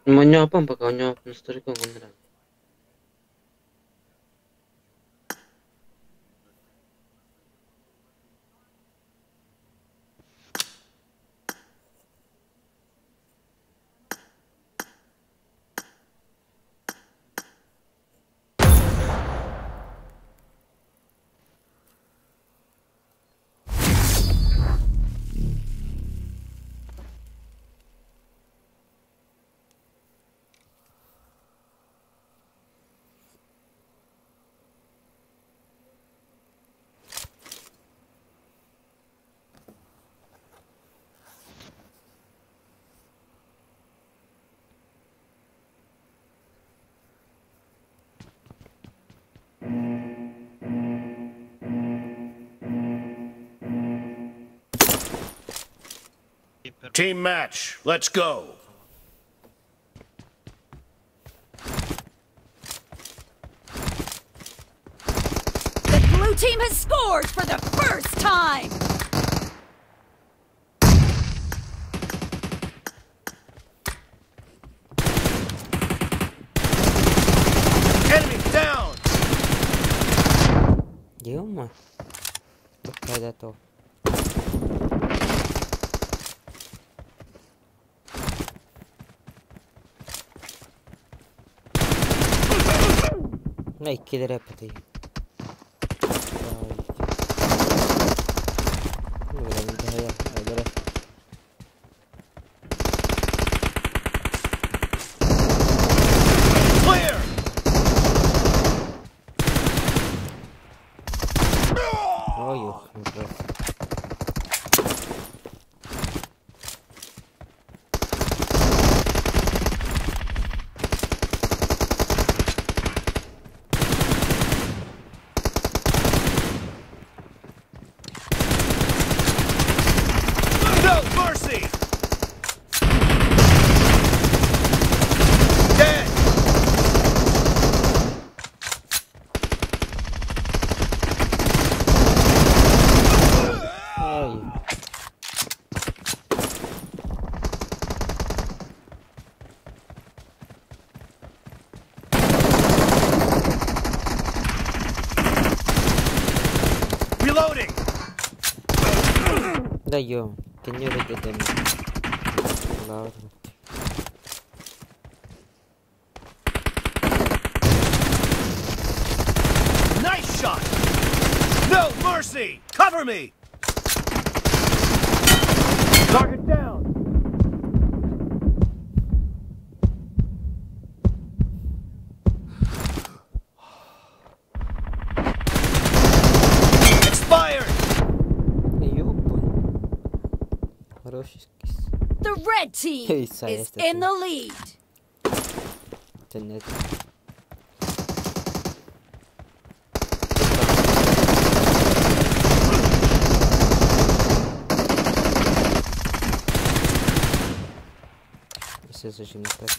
Монньооппун пока, онньооппун стариком оннура. Team match, let's go. The blue team has scored for the first time! Enemy down! Ё-моё. Когда-то. Иккилэрэ эппитий. Clear! Ой, ох, блядь. No mercy! Dead! Ой. Reloading! Да ё, кеннер дедем. Ладно. Nice shot! No mercy! Cover me! Target down! Expired! Ёбан. Хороший скис. The red team Hey, is Sayas, in the lead. Интернет. Все зачем так?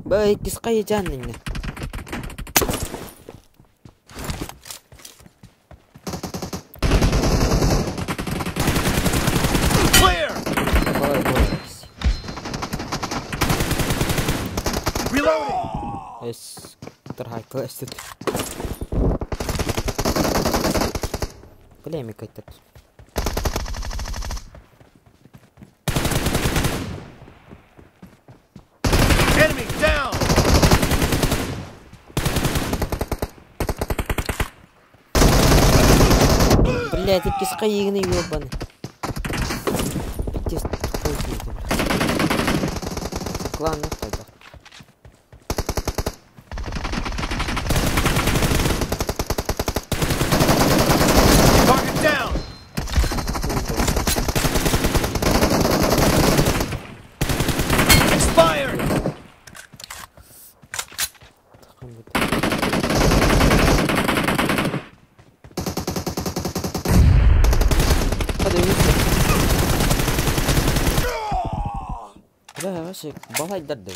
Бай, киска жаннын. Clear! Бай, бай. Reloading! Эс тархай класс. Полемика так. Enemy down! Блядь, ты киска егны ёбаный. Пиздец, тупой ты, блядь. Клан тогда. Target down! Expired! Бля, вообще, балай дарды.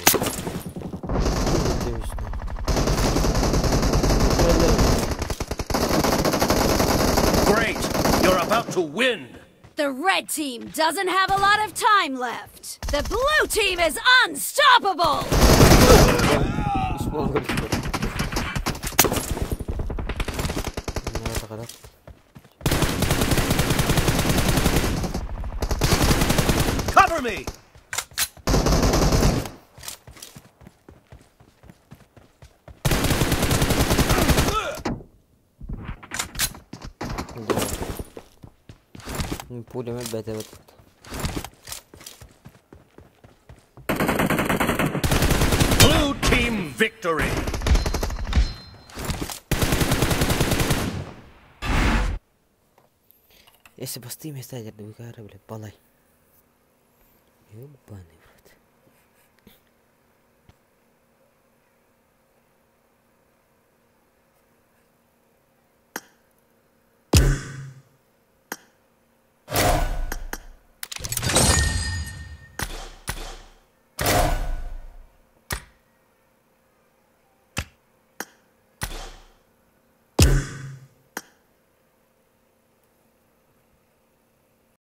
Great! You're about to win! The red team doesn't have a lot of time left. The blue team is unstoppable! Үс буолан көрүстэ. Cover me! Пулями бэтэбит. Blue team victory! Если бастыы места дьэрдэ бля, балай. Ёбаный.